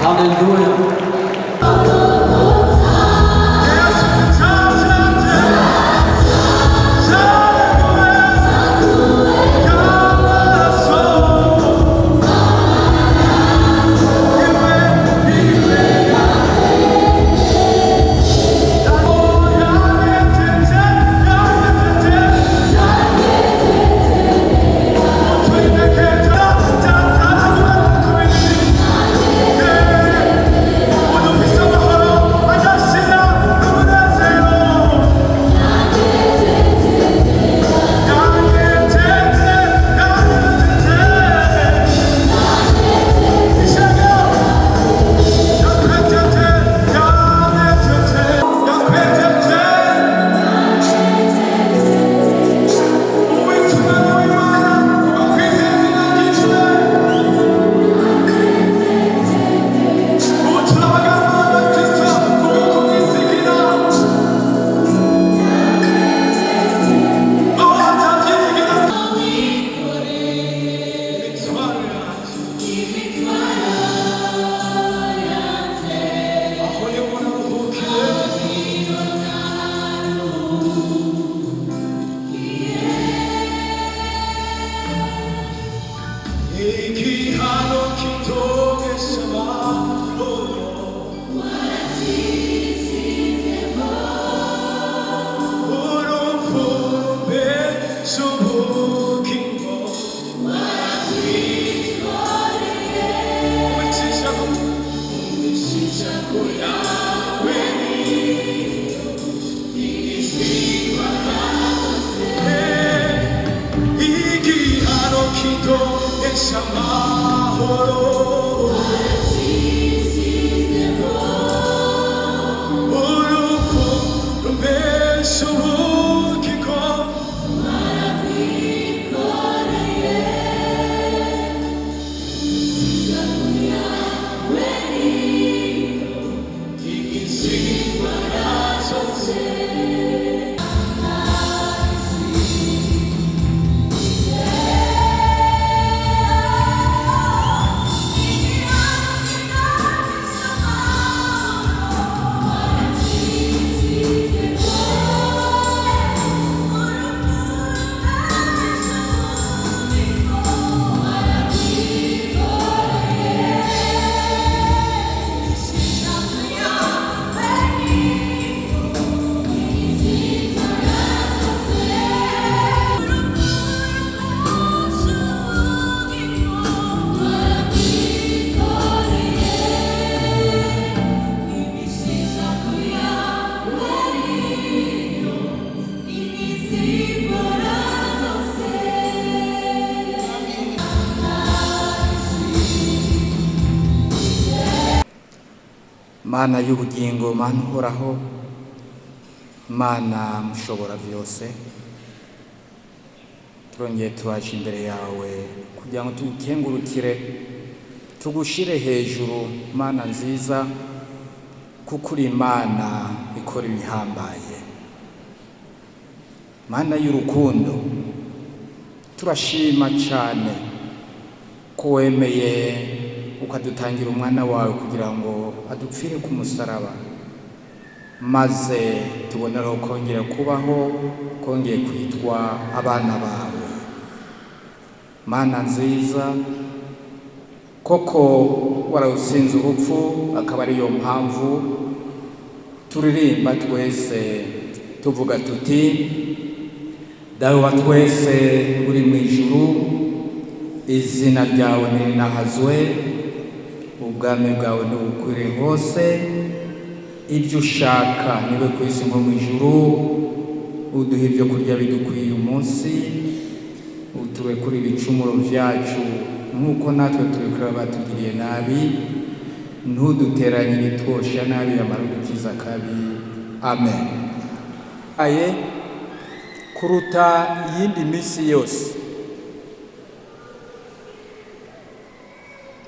Haleluya. Mana y'ubugingo, Mana uhoraho, Mana mushobora byose, turongeye turaje imbere yawe kugira ngo tugukengurukire, tugushire hejuru, Mana nziza, kuko uri Imana ikora ibihambaye, Mana y'urukundo. Turashima cyane ko wemeye ukadutangira umwana wawe kugira ngo adupfire ku musaraba, maze tubonereho kongera kubaho, kongeye kwitwa abana bawe. Mana nziza, koko warawutsinze urupfu, akaba ariyo mpamvu turirimba twese tuvuga tuti: "Dawe wa twese uri mu ijuru, izina ryawe nirinahazwe, ubwami bwawe nibukwire hose, ibyo ushaka nibe ku isi nko mu ijuru. Uduhe ibyo kurya bidukwiye umunsi, uturekure ibicumuro byacu nk'uko natwe turekura abatugiriye nabi, ntuduteranye ibitwosha nabi, yamara udukiza kabi. Amen." Aye, kuruta iyindi minsi yose,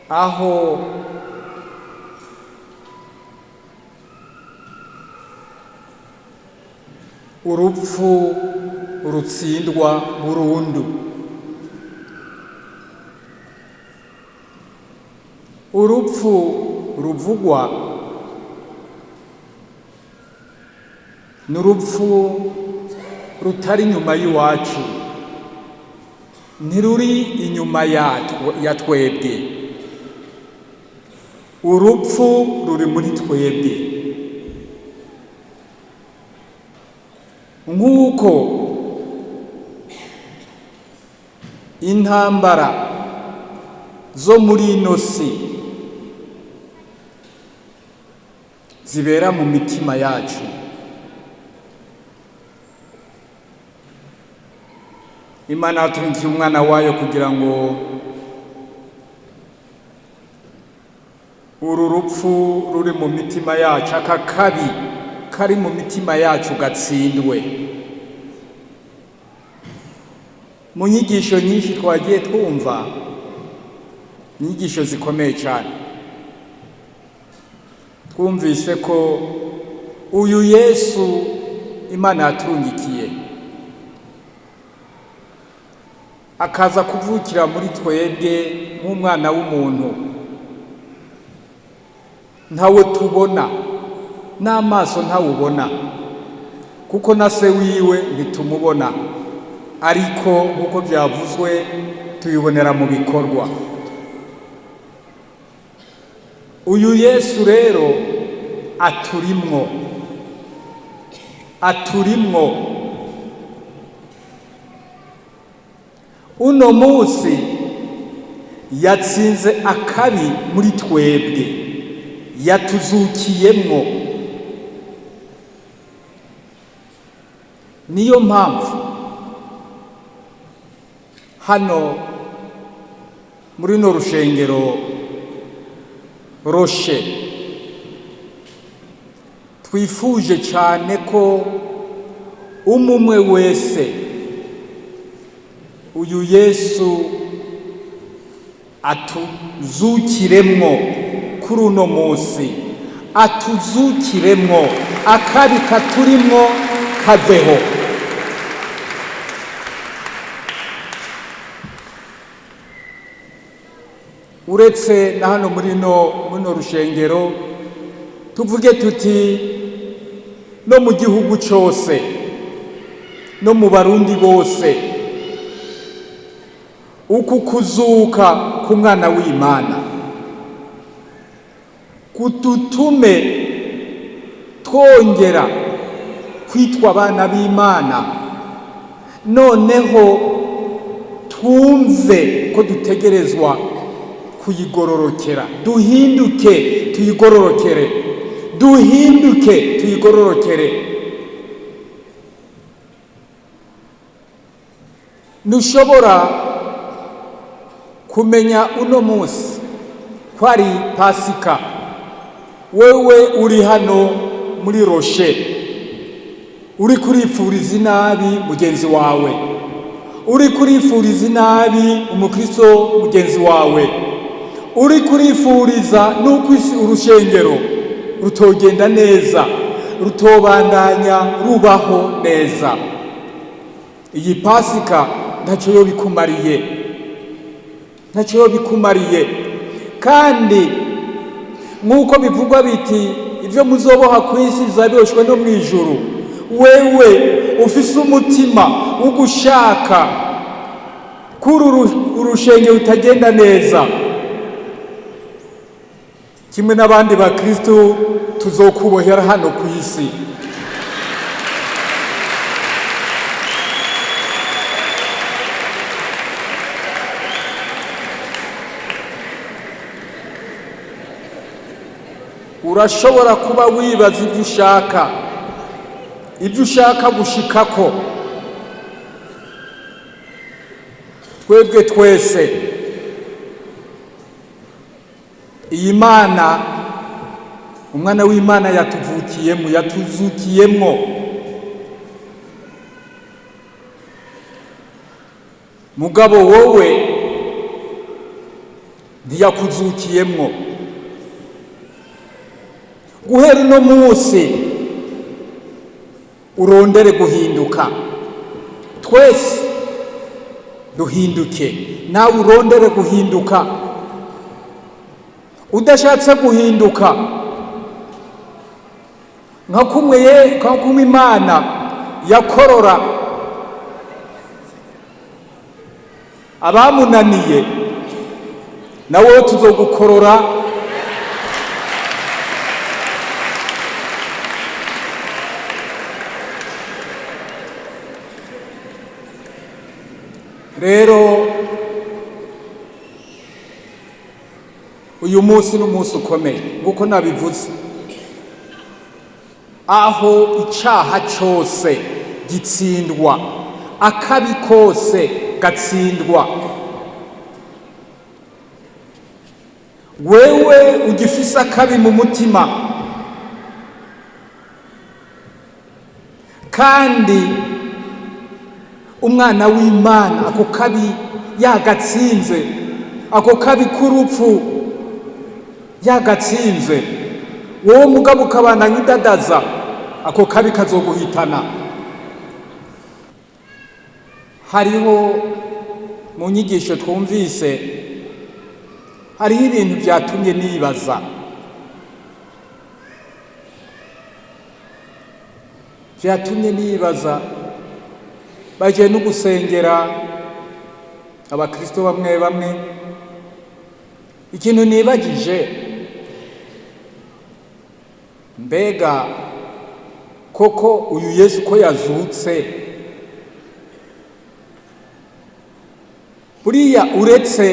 aho urupfu rutsindwa burundu. Urupfu ruvugwa ni urupfu rutari inyuma y'iwacu, ntiruri inyuma ya twebwe. Urupfu ruri muri twebwe. Nk'uko intambara zo muri ino si zibera mu mitima yacu, Imana yaturungikiye umwana wayo kugira ngo uru rupfu ruri mu mitima yacu, aka kabi kari mu mitima yacu gatsindwe. Mu nyigisho nyinshi twagiye twumva, inyigisho zikomeye cyane, twumvise ko uyu Yesu Imana yaturungikiye akaza kuvukira muri twebwe nk'umwana w'umuntu, ntawe tubona n'amaso, ntawubona kuko na se wiwe ntitumubona, ariko nk'uko byavuzwe tuyibonera mu bikorwa. Uyu Yesu rero aturimwo, aturimwo. Uno munsi yatsinze akabi muri twebwe, yatuzukiyemwo. Niyo mpamvu hano muri no rushengero Rocher twifuje cyane ko umumwe wese uyu Yesu atuzukiremwo kuri uno munsi, atuzukiremwo, akabi katurimwo kaveho. Uretse na hano muri no rushengero, tuvuge tuti no mu gihugu cyose, no mu Barundi bose, uku kuzuka k'umwana w'Imana kututume twongera kwitwa abana b'Imana, noneho twumve ko dutegerezwa kuyigororokera, duhinduke tuyigororokere, duhinduke tuyigororokere. Ntushobora kumenya uno munsi ko ari Pasika, wewe uri hano muri Rocher uri kurifuriza inabi mugenzi wawe, uri kurifuriza inabi umukristo mugenzi wawe, uri kurifuriza nuko urushengero rutogenda neza, rutobandanya rubaho neza. Iyi Pasika ntacyo yo bikumariye, ntacyo yo bikumariye. Kandi nk'uko bivugwa biti ibyo muzoboha ku isi bizaboshwe no mu ijuru, wewe ufise umutima wo gushaka kuri urushengero rutagenda neza, kimwe n'abandi bakristo tuzokubohera hano ku isi. Urashobora kuba wibaza ibyo ushaka, ibyo ushaka gushikako. Twebwe twese iyi Mana, umwana w'Imana yatuvukiyemo, yatuzukiyemwo. Mugabo wowe ntiyakuzukiyemwo. Guhera uno munsi urondere guhinduka, twese duhinduke, nawe urondere guhinduka, Udashatse guhinduka nka kumwe ye nka kumwe Imana yakorora abamunaniye, nawe tuzogukorora. Rero uyu munsi ni umunsi ukomeye nk'uko nabivuze, aho icaha cyose gitsindwa, akabi kose gatsindwa. Wewe ugifise akabi mu mutima kandi umwana w'Imana ako kabi yagatsinze, ako kabi k'urupfu yagatsinze, wowe mugabo ukabandanya udadaza, ako kabi kazoguhitana. Hariho mu nyigisho twumvise, hariho ibintu byatumye nibaza, byatumye nibaza. Bagiye no gusengera abakristo bamwe bamwe. Ikintu nibagije, mbega koko uyu Yesu ko yazutse, buriya uretse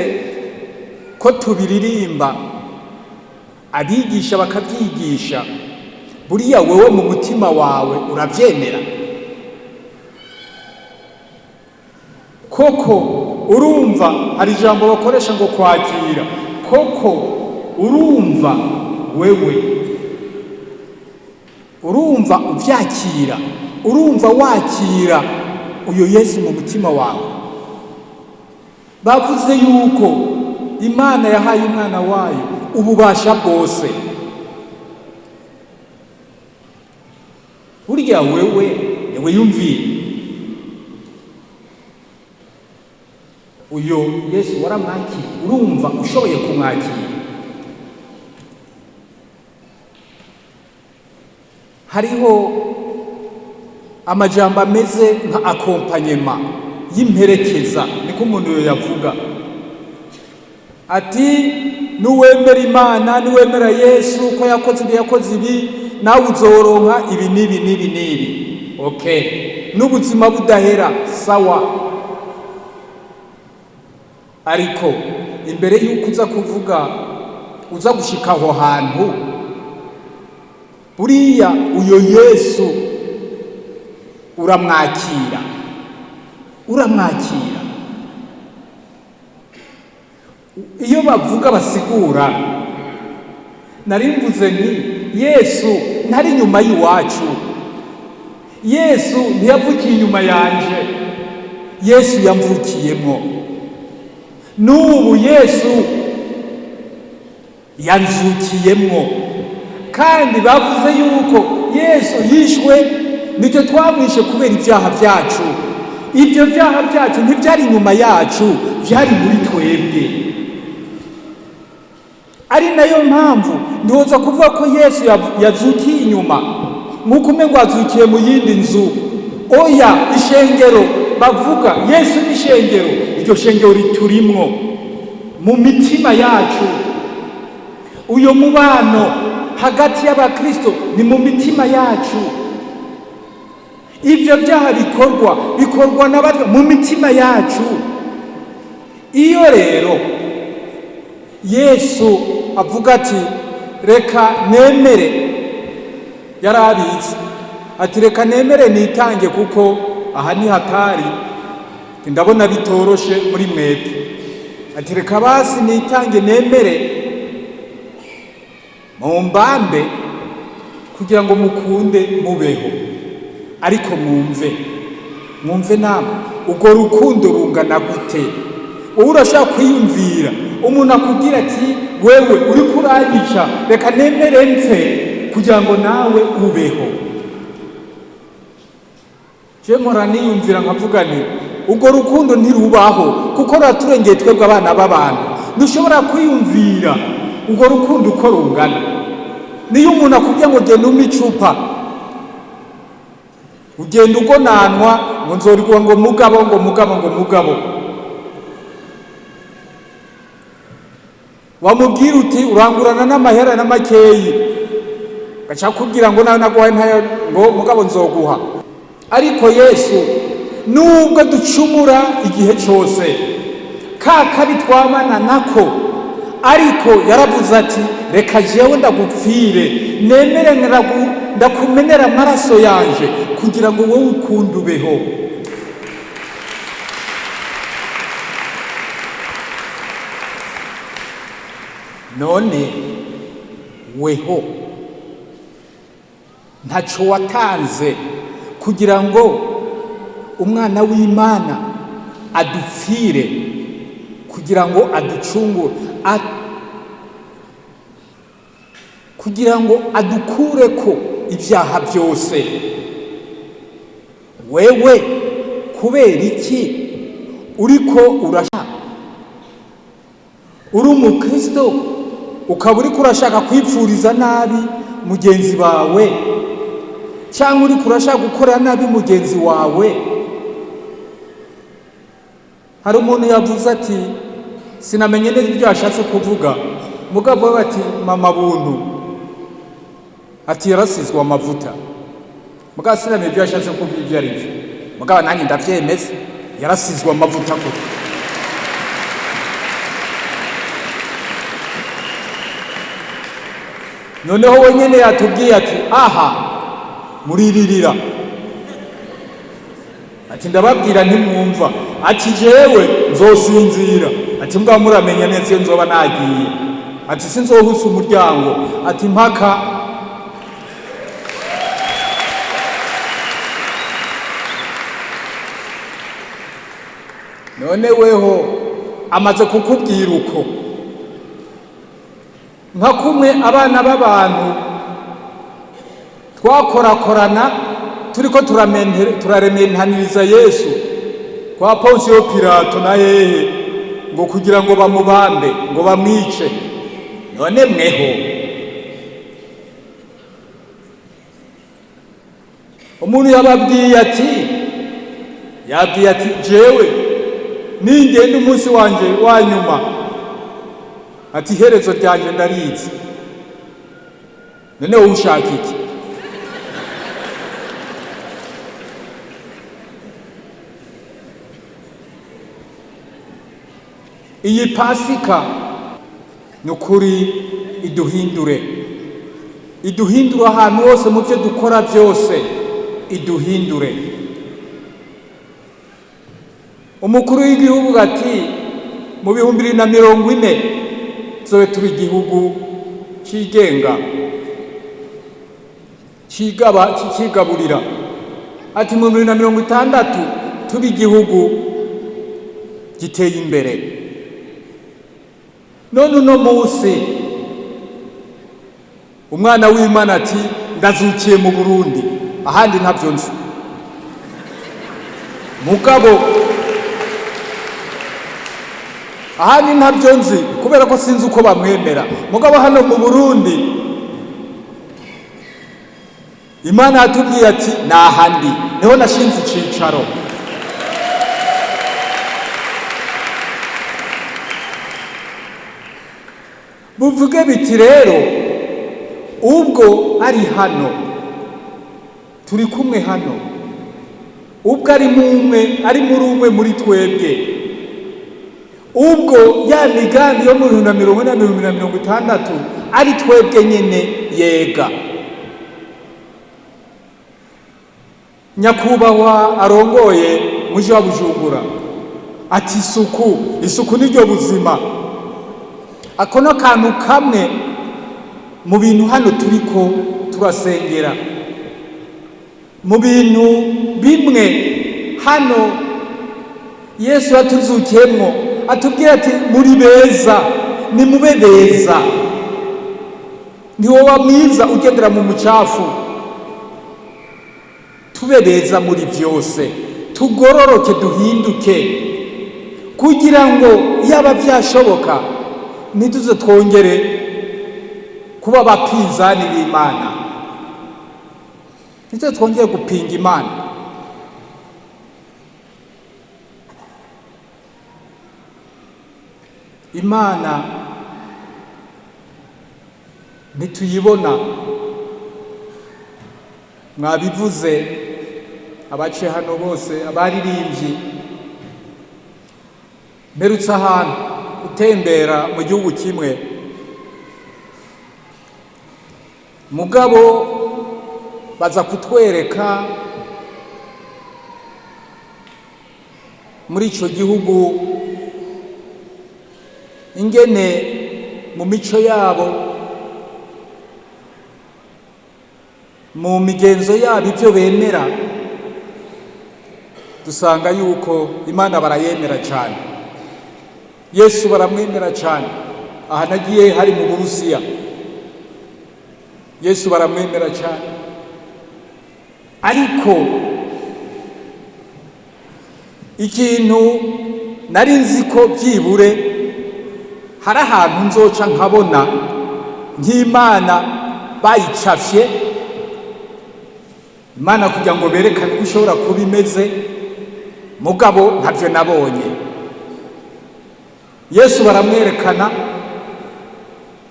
ko tubiririmba abigisha bakabyigisha, buriya wewe mu mutima wawe urabyemera koko? Urumva hari ijambo bakoresha ngo kwakira. Koko urumva wewe urumva uvyakira, urumva wakira uyo Yesu mu mutima wawe? Bavuze yuko Imana yahaye umwana wayo ububasha bwose. Burya wewe niwe yumviye uyo Yesu, waramwakira, urumva ushoboye kumwakira? Hariho amajambo ameze nka accompagnement y'imperekeza, niko umuntu yo yavuga ati nuwemera Imana, nuwemera Yesu ko yakoze ibi, yakoze ibi, nawe uzoronka ibi n'ibi n'ibi n'ibi, okay, n'ubuzima budahera, sawa. Ariko imbere y'uko uza kuvuga, uza gushika aho hantu, buriya uyo Yesu uramwakira, uramwakira? Iyo bavuga basigura, nari mvuze nti Yesu ntari inyuma y'iwacu, Yesu ntiyavukiye inyuma yanje, Yesu yamvukiyemo. N'ubu Yesu yanzukiyemwo. Kandi bavuze yuko Yesu yishwe, nicyo twamwishe kubera ibyaha byacu. Ibyo byaha byacu ntibyari inyuma yacu, byari muri twebwe. Ari nayo mpamvu ntiwoza kuvuga ko Yesu yazukiye inyuma nk'uko umengo azukiye mu yindi nzu. Oya, ishengero bavuga Yesu ni ishengero, iryo shengero riturimwo mu mitima yacu. Uyo mubano hagati y'abakristo ni mu mitima yacu. Ibyo byaha bikorwa, bikorwa n'abaryo mu mitima yacu. Iyo rero Yesu avuga ati reka nemere, yarabizi ati reka nemere nitange, kuko aha ni hatari, ndabona bitoroshe muri mwebwe, ati reka basi nitange nemere mumbambe kugira ngo mukunde mubeho. Ariko mwumve, mwumve namwe urwo rukundo rungana gute? Wowe urashaka kwiyumvira umuntu akubwira ati wewe uriko uranyica, reka nemere mpfe kugira ngo nawe ubeho. Je mpora niyumvira nkavuga nti urwo rukundo ntirubaho, kuko ruraturengeye twebwe abana b'abantu. Ntushobora kwiyumvira Urwo rukundo uko rungana, niyo umuntu akubwiye ngo genda umpe icupa, ugenda ugonanwa ngo nzorigwa, ngo mugabo, ngo mugabo, ngo mugabo. Wamubwira uti urangurana n'amahera n'amakeyi, gaca kubwira ngo nawe naguhaye ntayo, ngo mugabo nzoguha. Ariko Yesu, nubwo ducumura igihe cyose, ka kabi twamana nako, ariko yaravuze ati: "Reka jewe ndagupfire, nemere ndakumenera amaraso yanje kugira ngo wowe ukunde ubeho." None weho ntaco watanze kugira ngo umwana w'Imana adupfire, kugira ngo aducungure, kugira ngo adukureko ibyaha byose? Wewe kubera iki uriko urashaka, uri umukristo, ukaba uriko urashaka kwipfuriza nabi mugenzi wawe, cyangwa uriko urashaka gukora nabi mugenzi wawe? Hari umuntu yavuze ati, sinamenye neza ibyo yashatse kuvuga, mugabo ati mama buntu, ati yarasizwe amavuta. Mugabo sinamenye ibyo yashatse kuvuga ibyo ari byo, mugabo nanjye ndabyemeza, yarasizwe amavuta koko. Noneho wenyine yatubwiye ati: "Aha muriririra." Ati: "Ndababwira ntimwumva." Ati: "Jewe nzosinzira." Ati: "Mbwa muramenya neza iyo nzoba nagiye." Ati: "Sinzohusa umuryango." Ati: "Mpaka." None weho amaze kukubwira uko, nka kumwe abana b'abantu twakorakorana, turiko turarementaniriza Yesu kwa Ponsiyo Pilato na hehe, ngo kugira ngo bamubambe, ngo bamwice. None mweho umuntu yababwiye ati, yabwiye ati: "Jewe ningenda umunsi wanje wa nyuma," ati, "iherezo ryanje ndarizi." None wowe ushaka iki? Iyi Pasika ni ukuri iduhindure, iduhindure ahantu hose, mu byo dukora byose, iduhindure. Umukuru w'igihugu ati mu 2040 zobe turi igihugu cigenga, cigaba, cigaburira. Ati mu 2060 turi igihugu giteye imbere. None uno munsi umwana w'Imana ati: "Ndazukiye mu Burundi, ahandi ntabyo nzi, mugabo ahandi ntabyo nzi kubera ko sinzi uko bamwemera, mugabo hano mu Burundi Imana yatubwiye ati nahandi niho nashinze icicaro." Buvuge biti rero ubwo ari hano turi kumwe hano, ubwo ari mumwe, ari muri umwe muri twebwe, ubwo ya migambi yo mu 2040 na 2060 ari twebwe nyene. Yega nyakubahwa arongoye muji wa Bujumbura ati isuku, isuku niryo buzima. Ako no kantu kamwe mu bintu hano turiko turasengera, mu bintu bimwe hano Yesu yatuzukiyemwo, atubwira ati muri beza, nimube beza. Ntiwoba mwiza ugendera mu mucafu. Tube beza muri byose, tugororoke, duhinduke, kugira ngo yaba byashoboka ntituze twongere Kuba abapinzani b'Imana, nitwe twongere gupinga Imana. Imana ntituyibona. Mwabivuze abace hano bose, abaririmbyi. Mperutse ahantu gutembera mu gihugu kimwe, mugabo baza kutwereka muri ico gihugu ingene mu mico yabo, mu migenzo yabo, ibyo bemera. Dusanga yuko Imana barayemera cyane, Yesu baramwemera cyane. Aha nagiye hari mu Burusiya. Yesu baramwemera cyane, ariko ikintu nari nzi ko byibure hari ahantu nzoca nkabona nk'Imana bayicafye, Imana kugira ngo berekane uko ishobora kuba imeze, mugabo ntabyo nabonye. Yesu baramwerekana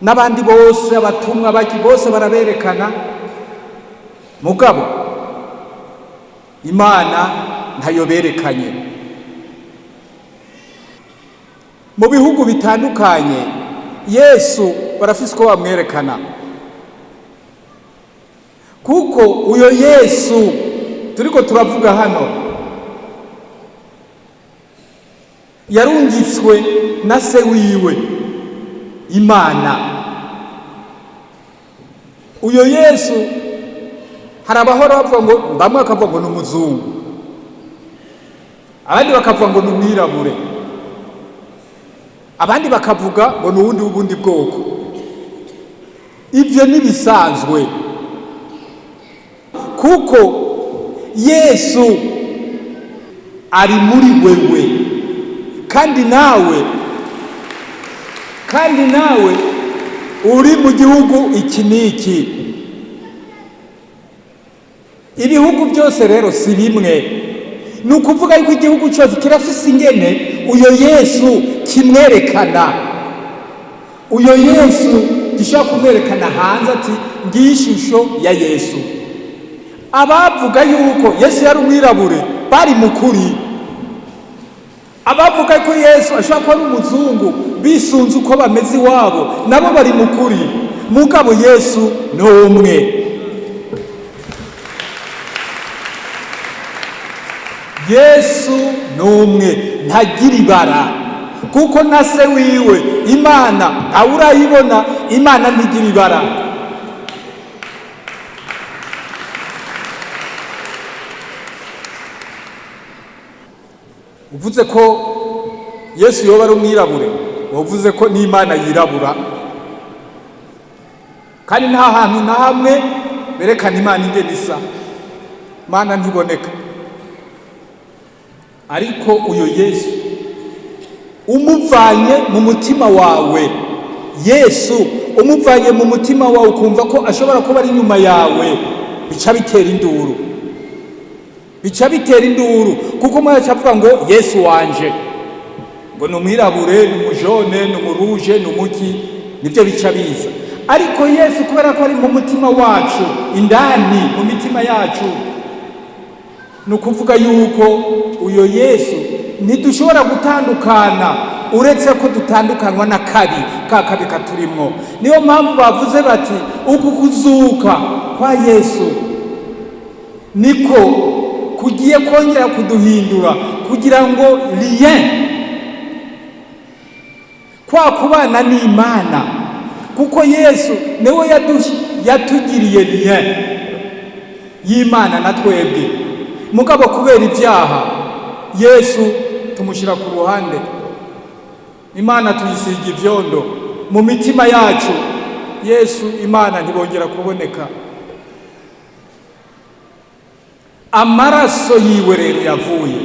n'abandi bose, abatumwa baki bose baraberekana, mugabo Imana ntayo berekanye. Mu bihugu bitandukanye Yesu barafise uko bamwerekana, kuko uyo Yesu turiko turavuga hano yarungitswe na se wiwe Imana. Uyo Yesu hari abahora bavuga ngo, bamwe bakavuga ngo ni umuzungu, abandi bakavuga ngo ni umwirabure, abandi bakavuga ngo ni uwundi w'ubundi bwoko. Ibyo ntibisanzwe, kuko Yesu ari muri wewe, kandi nawe uri mu gihugu iki n'iki. Ibihugu byose rero si bimwe. Ni ukuvuga yuko igihugu cyose kirafise ingene uyo Yesu kimwerekana, uyo Yesu gishobora kumwerekana hanze, ati ngiyi ishusho ya Yesu. Abavuga yuko Yesu yari umwirabure bari mu kuri, abavuga ko Yesu ashobora kuba ari umuzungu bisunze uko bameze iwabo nabo bari mu kuri, mugabo Yesu ni umwe. Yesu ni umwe, ntagira ibara, kuko na se wiwe Imana ntawe urayibona. Imana ntigira ibara. Uvuze ko Yesu yoba ari umwirabure, wavuze ko n'Imana yirabura, kandi nta hantu na hamwe berekana Imana ingene isa. Imana ntiboneka. Ariko uyo Yesu umuvanye mu mutima wawe, Yesu umuvanye mu mutima wawe, ukumva ko ashobora kuba ari inyuma yawe, bica bitera induru, bica bitera induru, kuko umwe aca avuga ngo Yesu wanje ngo ni umwirabure, ni umujaune, ni umurouge, ni umuki, nibyo bica biza. Ariko Yesu, kubera ko ari mu mutima wacu, indani mu mitima yacu, ni ukuvuga yuko uyo Yesu ntidushobora gutandukana, uretse ko dutandukanywa na kabi ka kabi katurimwo. Niyo mpamvu bavuze bati uku kuzuka kwa Yesu niko kugiye kongera kuduhindura, kugira ngo lien kwa kubana n'Imana, kuko Yesu niwe yatugiriye lien y'Imana na twebwe. Mugabo kubera ibyaha, Yesu tumushyira ku ruhande, Imana tuyisiga ibyondo mu mitima yacu. Yesu, Imana ntibongera kuboneka. Amaraso yiwe rero yavuye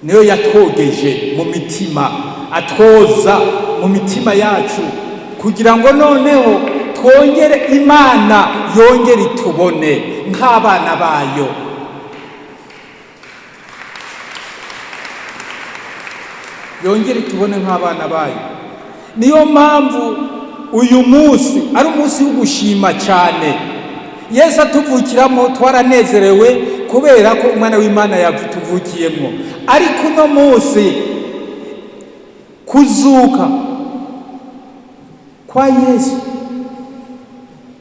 niyo yatwogeje mu mitima, atwoza mu mitima yacu, kugira ngo noneho twongere Twongere Imana yongere itubone nk'abana bayo. Yongere itubone nk'abana bayo. Niyo mpamvu uyu munsi ari umunsi wo gushima cyane. Yesu atuvukiramo twaranezerewe kubera ko umwana w'Imana yatuvukiyemo. Ariko uno munsi kuzuka kwa Yesu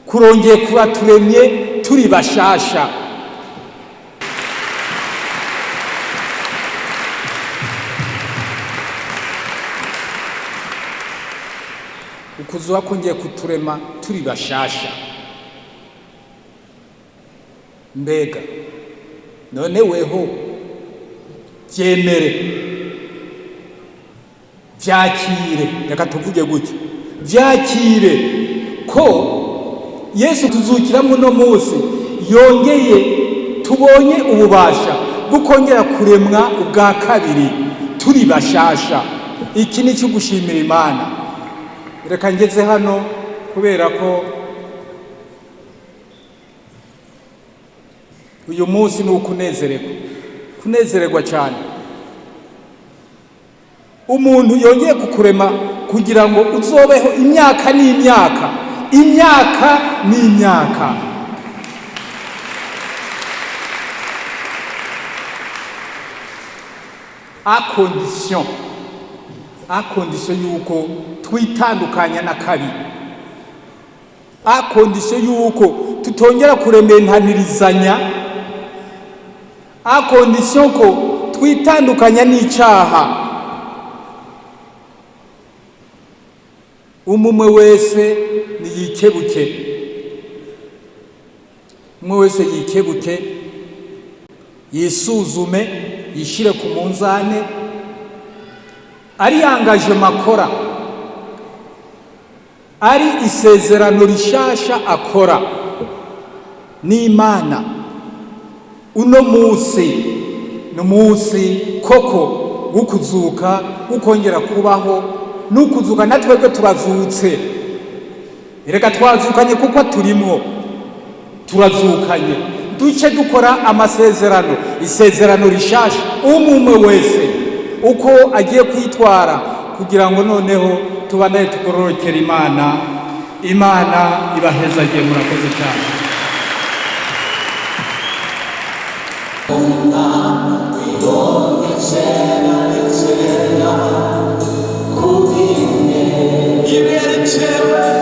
kurongeye kubaturemye turi bashasha. Ukuzuka kongeye kuturema turi bashasha. Mbega none weho vyemere, vyakire, reka tuvuge gutyo, vyakire ko Yesu tuzukiramo uno munsi yongeye tubonye ububasha bwo kongera kuremwa ubwa kabiri turi bashasha. Iki ni cyo gushimira Imana. Reka ngeze hano kubera ko uyu munsi ni ukunezererwa, kunezererwa cyane. Umuntu yongeye kukurema kugira ngo uzobeho imyaka n'imyaka, imyaka n'imyaka. À condition yuko twitandukanya na kabi, à condition yuko tutongera kurementanirizanya, à condition ko twitandukanya n'icaha. Umumwe wese niyikebuke, umwe wese yikebuke, yisuzume, yishire ku munzane, ari engagement akora, ari isezerano rishasha akora n'Imana. Uno munsi ni umunsi koko wo kuzuka, wo kongera kubaho, n'ukuzuka. Natwebwe turazutse, reka twazukanye kuko turimwo, turazukanye. Duce dukora amasezerano, isezerano rishasha, umwe wese uko agiye kwitwara kugira ngo noneho tubandanye tugororokera Imana. Imana ibahezage. Murakoze cyane. Ibere.